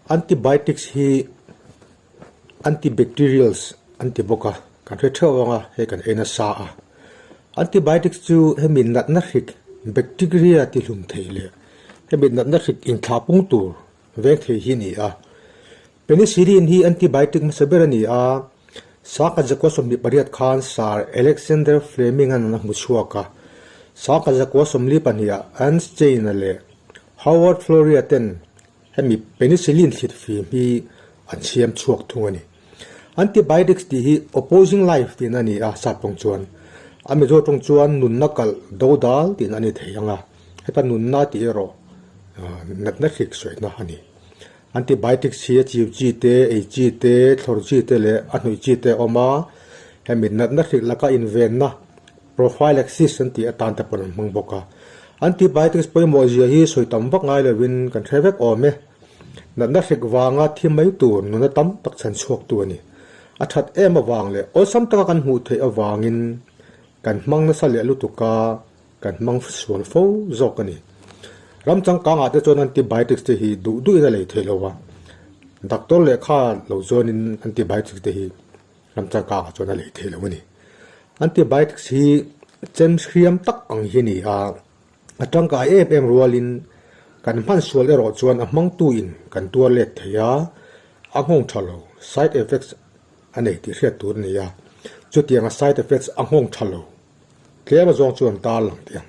Antibiotics hi antibacterials an ti bawk a, kan hre theuh ang a, hei kan ei nasa a. Antibiotics chu hemi natna hrik bacteria ti hlum thei leh hemi natna hrik inthlah pung tur veng thei hi a ni a. Penicillin hi antibiotic hmasa ber a ni a, Sangha zakua 28 khan Sir Alexander Fleming-a'n a hmu chhuak a, Sangha zakua 42 ah Ernst Chain-a leh Howard Florey-a ten hemi penicillin thlit fim hi an siam chhuak thung a ni. Antibiotics tih hi opposing life tihna a ni a, sap tawng chuan. A Mizo tawng chuan nunna kalh dodal tihna a ni thei ang a, heta nunna tih erawh natna hrik sawina a ni. Antibiotics hi a chiu chi te, ei chi te, thlawr chi te leh a hnuih chi te a awm a, hemi natna hrilh laka invenna, prophylaxis an tih atan te pawn an hmang bawk a. Antibiotics pawimawh zia hi sawi tam vak ngai lovin kan hre vek awm e. Natna hrik vanga thi mai tur nuna tam tak chhan chhuaktu a ni. A that em avang leh awlsam taka kan hmuh theih avangin kan hmang nasa leh lutuk a, Kan hmang sual fo zawk a ni. Ram changkangah te chuan antibiotics te hi duh duhin a lei theih lo a, doctor lehkha lo chuanin antibiotics te hi ram changkangah chuan a lei theih lo a ni. Antibiotics hi chem hriam tak ang hi a ni a, a tangkai em em rualin kan hman sual erawh chuan a hmangtuin kan tuar let thei a, a nghawng tha lo, side effects, a nei tih hriat tur a ni a, chutianga side effects a nghawng tha lo. Tlem a zawng chuan tar lang tih ang.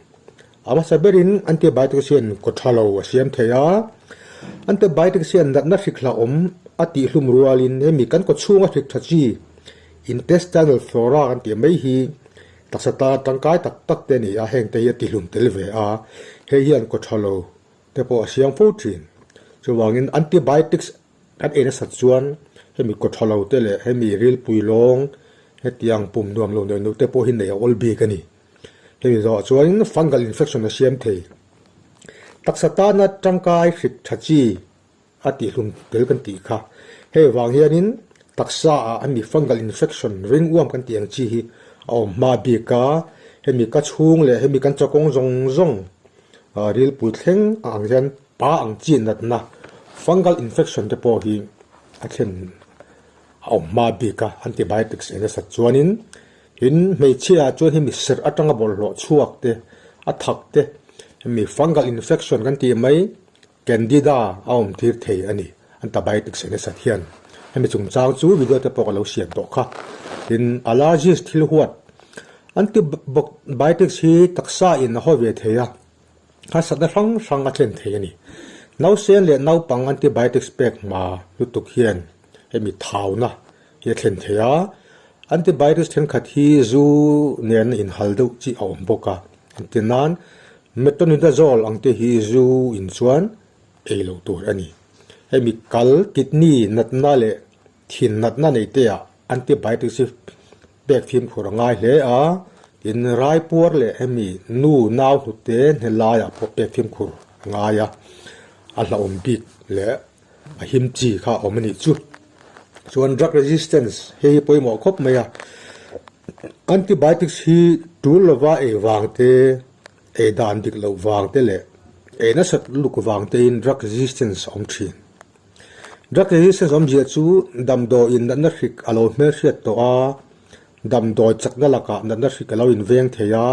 A hmasa berin antibiotics hian kaw tha lo a siam thei a, antibiotics hian natna hrik hlauhawm a tihhlum rualin hemi kan kaw chhunga hrik tha chi intestinal flora kan tih mai hi taksa tan tangkai tak tak te a ni a, heng te hi a tihlum tel ve a, hei hian kaw tha lo te pawh a siam fo thin. Chuvangin antibiotics Kan ei nasat chuan hemi kaw tha lo te leh hemi rilpui lawng hetiang pum nuam lo neuh neuh te pawh hi nei a awl bik a ni. Hemi zawhah chuan fungal infection a siam thei. Taksa tana tangkai hrik tha chi a tihhlum tel kan tih kha. Hei vang hianin taksa ah hemi fungal infection ringuam kan tih ang chi hi a awm hma bik a, hemi ka chhung leh hemi kan chakawng zawng zawng rilpui thleng ang hian Pa ang chi natna, fungal infection te pawh hi a thlen a awm hma bik a, antibiotics ei nasat chuanin tin hmeichhia ah chuan hemi serh atanga bawlhhlawh chhuak te, a thak te, hemi fungal infection kan tih mai candida a awm tir thei a ni, antibiotics ei nasat hian. Hemi chungchang chu video te pawh ka lo siam tawh kha. Tin allergies thil huat, antibiotics hi taksa in a haw ve thei a. Harsatna hrang hrang a thlen thei a ni. Nausen leh naupang antibiotics pek hma lutuk hian hemi thauna hi a thlen thei a, antibiotics thenkhat hi zu nen a inhal deuh chi a awm bawk a, engtin nan metronidazole ang te hi zu in chuan ei loh tur a ni. Hemi kal, kidney, natna leh thin natna nei te ah antibiotics hi pek fimkhur a ngai hle a, tin raipuar leh hemi nu nau hnute hne laiah pawh pek fimkhur a ngai a, a hlauhawm bik leh a him chi kha a awm a nih chu. Chuan drug resistance hei hi pawimawh khawp mai a, antibiotics hi tul lova ei vang te, ei dan dik loh vang te leh ei nasat luk vang tein drug resistance a awm thin. Drug resistance awmzia chu damdawiin natna hrik a lo hmelhriat tawh a, damdawi chakna lakah natna hrik a lo inveng thei a,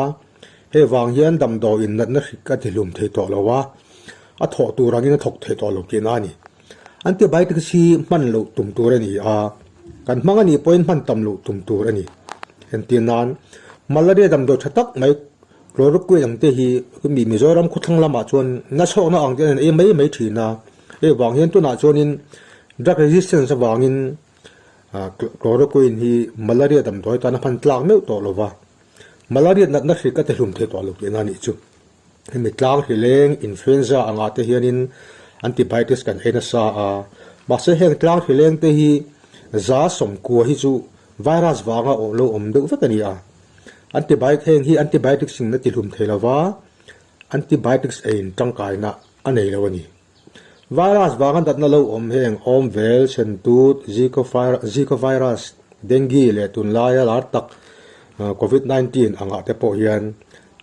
hei vang hian damdawiin natna hrik a tihlum thei tawh lo a, a thawh tur angin a thawk thei tawh lo tihna a ni. Antibiotics hi hman loh tum tur a ni a, kan hmang a nih pawhin hman tam loh tum tur a ni. Entir nan, malaria damdawi tha tak mai chloroquine ang te hi Mizoram khawthlang lamah chuan nachhawkna ang te an ei mai mai thin a, Hei vang hian tunah chuanin drug resistance avangin chloroquine hi malaria damdawi tan a hman tlak meuh tawh lo va, malaria natna hrik a tihlum thei tawh lo tihna a nih chu. Hemi tlang hrileng influenza angah te hianin antibiotics kan ei nasa a, mahse heng tlang hrileng te hi 90% hi chu virus vanga awh lo awm deuh vek a ni a, antibiotic heng hi antibiotics in a tihlum thei lo va, antibiotics eiin tangkaina a nei lo a ni. Virus vanga natna lo awm heng awmvel, sentut, Zika virus, dengue leh tunlaia lar tak Covid 19 angah te pawh hian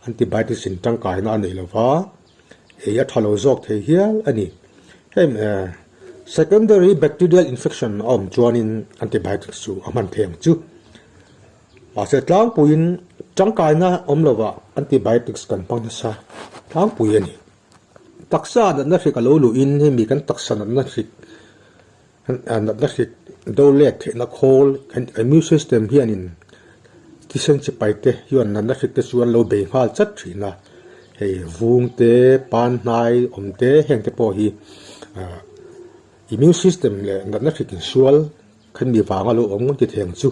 antibiotics in tangkaina a nei lo va, ei a tha lo zawk thei hial a ni. Hei Secondary bacterial infection a awm chuanin antibiotics chu a hman thei ang chu. Mahse tlangpuiin tangkaina awm lovah antibiotics kan hmang nasa tlangpui a ni. Taksa natna hrik a lo luhin hemi kan taksa natna hrik natna hrik do let theihna khawl kan immune system hianin thisen chipai te hian natna hrik te chu an lo bei nghal chat thin a, hei vung te, pan hnai awm te heng te pawh hi ah immune system leh natna hrik insual khan mi vanga lo awm ti thei ang chu.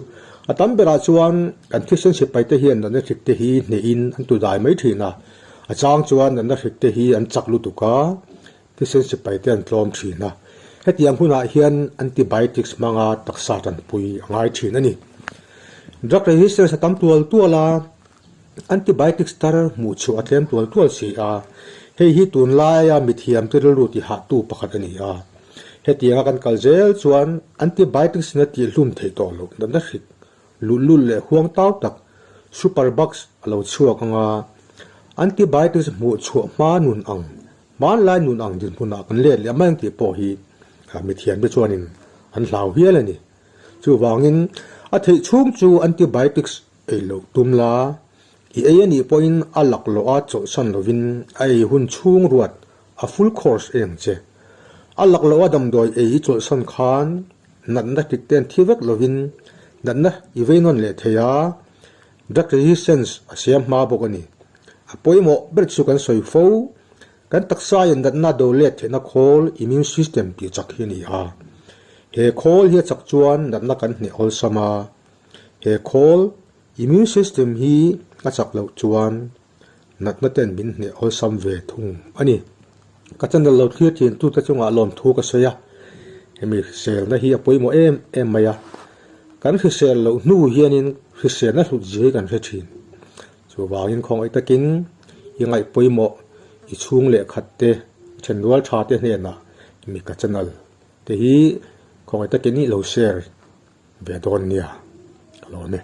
A tam berah chuan kan thisen sipai te hian natna hrik te hi hnehin an tu dai mai thin a, a chang chuan natna hrik te hi an chak lutuk a, Thisen sipai te an tlawm thin a, hetiang hunah hian antibiotics hmanga taksa tanpui a ngai thin a ni. Drug resistance a tam tual tual a, antibiotics tar hmuh chhuah a tlem tual tual si a, hei hi tunlaia mithiamte rilru tihahtu pakhat a ni a. Hetianga kan kal zel chuan antibiotics in a tihhlum theih tawh loh natna hrik luhlul leh huang tau tak superbugs a lo chhuak ang a, antibiotics hmuh chhuah hma nun ang Hmanlai nun ang dinhmunah kan let leh mai ang tih pawh hi mithiamte chuanin an hlau hial a ni. Chuvangin a theih chhung chu antibiotics ei loh tum la, i ei a nih pawhin a laklawh a chawlhsan lovin a ei hun chhung ruat a full course ei ang che. A laklawh a damdawi ei i chawlhsan khan natna tik ten thi vek lovin natna i vei nawn leh thei a, drug resistance a siam hma bawk a ni. A pawimawh ber chu kan sawi fo, kan taksain natna do let theihna khawl immune system tih chak hi a ni a. He khawl hi a chak chuan natna kan hneh awlsam a, he khawl immune system hi a chak loh chuan natna ten min hneh awlsam ve thung a ni. Ka channel lo thlir thin tute chungah lawmthu ka sawi a, hemi hriselna hi a pawimawh em em mai a, kan hrisel loh hnu hianin hriselna hlut zia hi kan hre thin. Chuvangin khawngaih takin i ngaih pawimawh i chhung leh khat te, thenrual tha te hnenah mi ka channel te hi khawngaih takin i lo share ve dawn nia ka lawm e.